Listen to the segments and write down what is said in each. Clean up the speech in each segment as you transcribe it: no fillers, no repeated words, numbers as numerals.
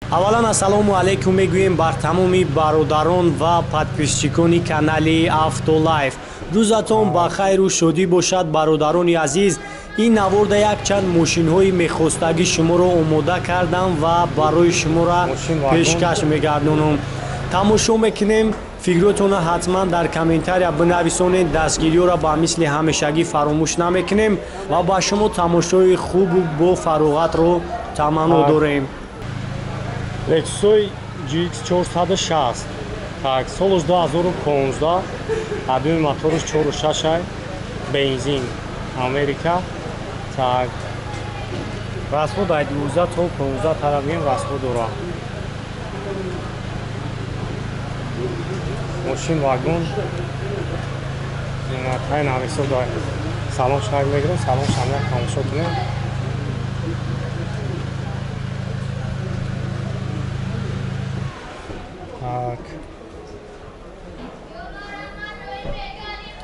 Аввалан ассалому алайкум мегӯем бар тамоми бародарон ва подписчикони канали Автолайф. Рӯзатон ба хайру шодӣ бошад, бародарони азиз. Ин наворда якчанд мошинҳои мехостагӣ шуморо омода кардам ва барои шуморо пешкаш мегардонам. Тамошо мекунем, фикротонро ҳатман дар комментария бинависонед, дастгириёро ба мисли ҳамешагӣ фаромӯш намекунем ва ба шумо тамошои хубу бо фароғатро таманно дорем. Lexus GX 460. Так, солаш 2015, объеми мотораш 4.6, бензин, Америка. Так, расход ай 12 то 15 тараф расход дора. Мошин вагон. Зинатай нависо дай. Салон шаг мегирем, салон шамя тамошо кунем. Так.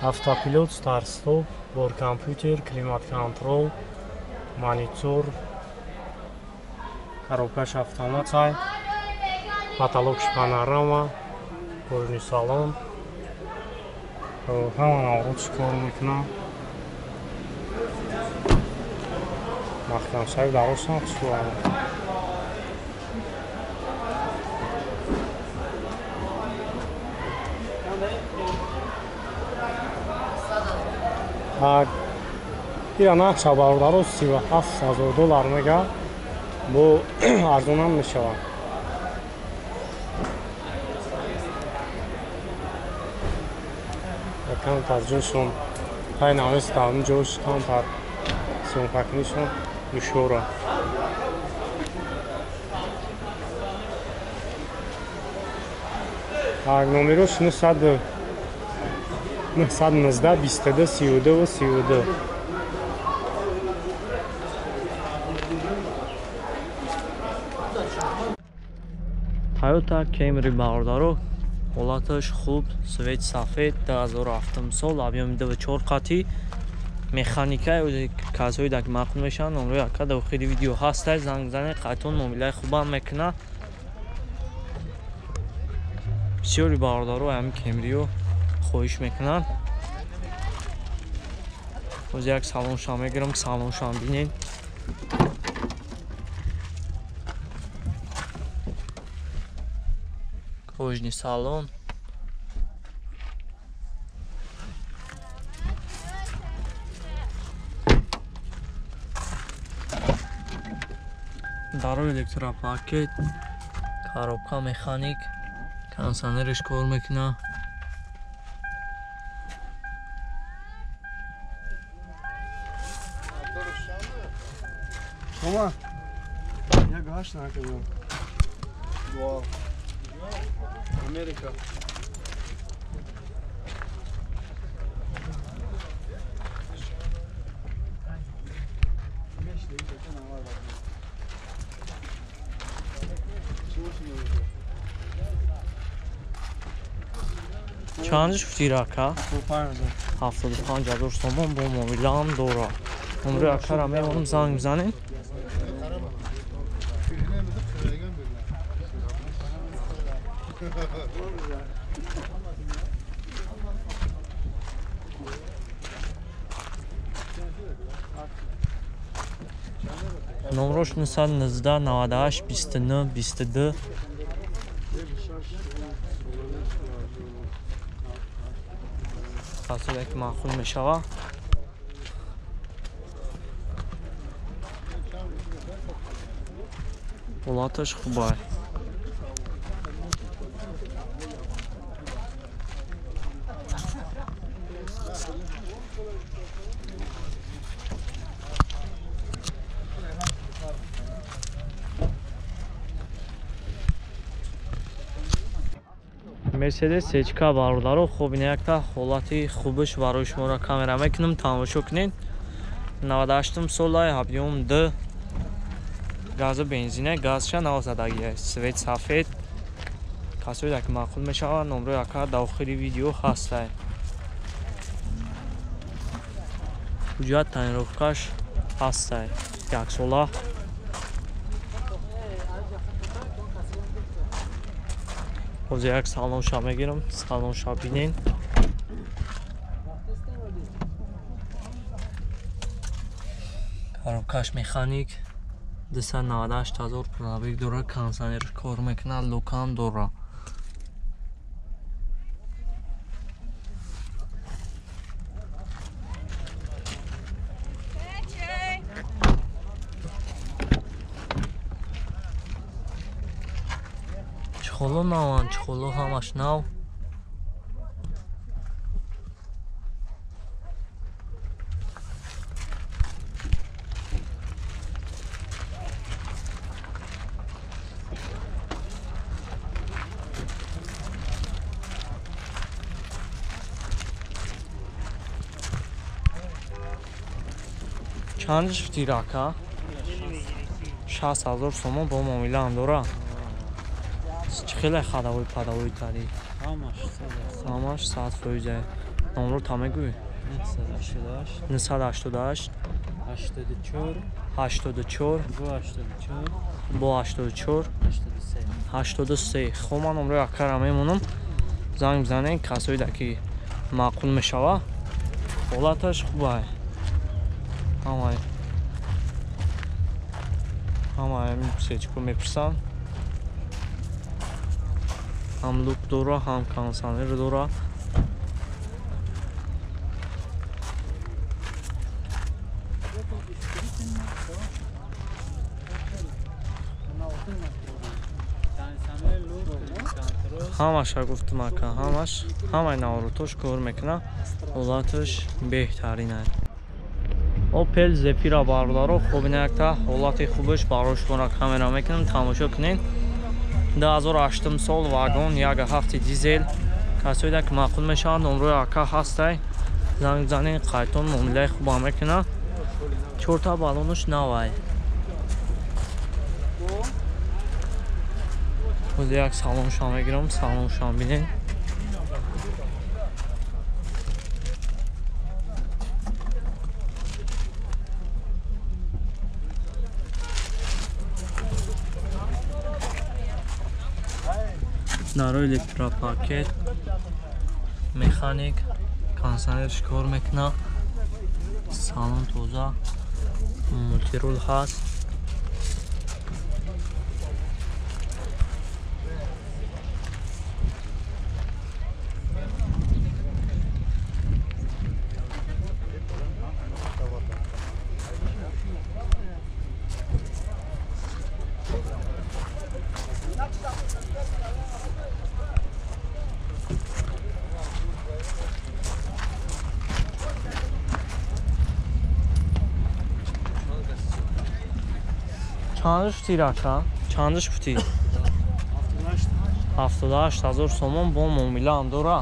Автопилот, старт-стоп, бор-компьютер, климат-контрол, монитор, коробкаш автомат, потолокш панорама, кожаный салон. Ҳама наврӯз кор мекунам. Махкамшави дарошам хушбоям. Так, ира нақша бародаро 37 000 доллар мега, бо арзонам мешавад. Камтар ҷошон пай навис давм ҷош камтар съёмкакунишон душвора. Так, номерош 919 22 32 32. Toyota Camry бародаро, ҳолаташ хуб, свет сафед, 2007 сол, объеми 2.4 қатӣ, механика, касои dak маъқул мешаванд, номрои ака дар охири видео ҳастай, занг занед, қайтон муомилаи хубам мекунад. Бисёри бародаро ҳамин Camry-ё хоҳиш мекунанд. Боз як салоншам мегирам, салоншам бинед. Кожаный салон. Даро электропакет, коробка механик, кондиционерш кор мекунад. Тома, я гаш накардам. Вау. Америка. Чанд шуд рака? 75 000 сомон бо муомилаам дора. Номрои акара мемонам, занг бизанед. Номрош 919 98 29 22. Касое ки маъқул мешавад. Ҳолаташ хубай. Мерседес CK бародаро, хуб ин якта ҳолати хубаш барои шуморо камера мекунам, тамошо кунед. 98 солай, объем 2, газу бензина, газша навзадагия, свет сафед. Касое ки маъқул мешавад, номрои ака дар охири видео ҳастай. Ҳуҷҷат тонировкаш ҳастай, яксола. Ҳозир як салонша мегирам, салонша бинен. Коробкаш механик 298 000 пробег дора, кондиционер кор мекунад, лукам дора. Чехоло наванд, чехоло ҳамаш нав. Чанд шуд ирака? 60 000 сомон бо муомила ҳам дора. Чӣ хеле хадавои падавои тари? Ҳамаш 100%. Номро та мегӯй? 988 84 84 бо 84 83. Хоб, ман номрои акара мемонам. Занг бизанед, касоида ки маъқул мешава. Ҳолаташ хубай. Ҳамаи сечко мепурсанд. Ҳам лук дора, ҳам кондиционер дора. Ҳамаша гуфтум ака, ҳамаш, ҳамаи наворотош кор мекунад. Ҳолаташ беҳтарин аст. Opel Zafira бародаро, хуб ина якта ҳолати хубаш барои шуморо камера мекунам, тамошо кунед. 2008 сол вагон 1.7 дизел. Касоида ки маъқул мешаванд, номрои ака ҳастай. Занг бизанед, қайтон муомилаи хуба мекунад. Чорта баллонаш навай. Ҳозир як салоншам мегирам, салоншам бинед. Дарои электропакет, механик, кондиционерш кор мекунад, салон тоза, мултирул ҳаст. Чанд шуд ирака? Чанд шуд? 78 000 сомон бо муомила ҳам дора.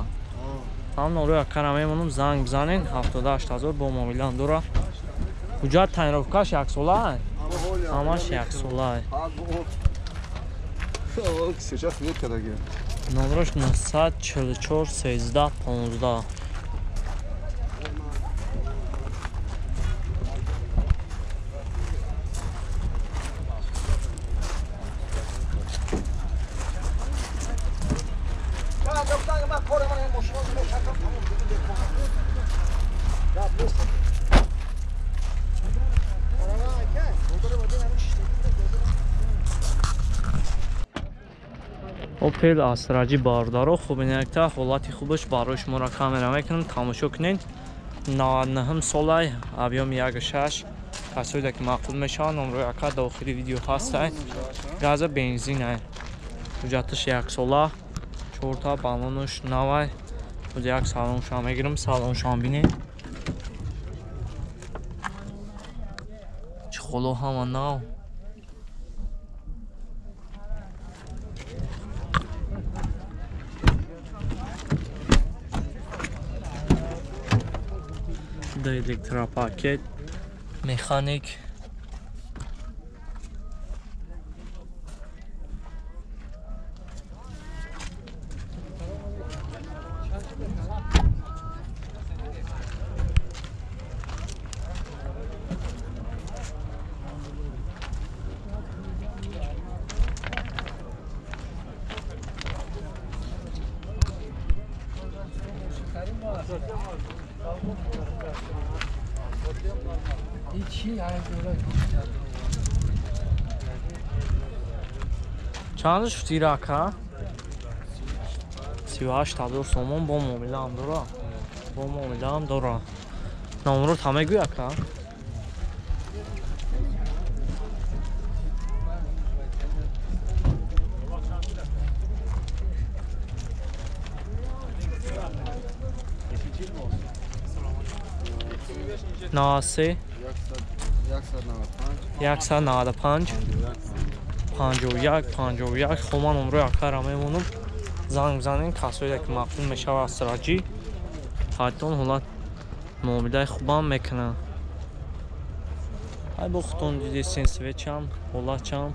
Ҳам номрои акара мемонам, занг бизанед. 78 000 бо муомила ҳам дора. Ҳуҷҷат тайинровкаш яксола? Ҳамаш яксола. Номрош 944 13 15. Opel Astra-ҷи бародаро, хуб ина якта ҳолати хубаш барои шуморо камера мекунам, тамошо кунед. 99 солай, объёми 1.6. Касоида ки маъқул мешаванд, номрои ака дохили видео ҳастай. Газа бензин ай. Ҳуҷҷаташ яксола, чорта баллонаш навай. Ҳозир як салоншам мегирам, салоншам бинед. Чехоло ҳама нав. Да электропакет, механик. Чанд шуд ира ака? 38 ҳазор сомон бо муомилаам дора. Бо муомилаам дора. Номро та мегӯй ака? 93 195 51 51. Хоб ман номрои акара мемонам. Занг бизанем касое ки маъқул мешавад аз сираҷӣ. Ҳайтон ҳолат муомилаи хубам мекунанд. Ай бо худтон дидесен свечам, ҳолатчам.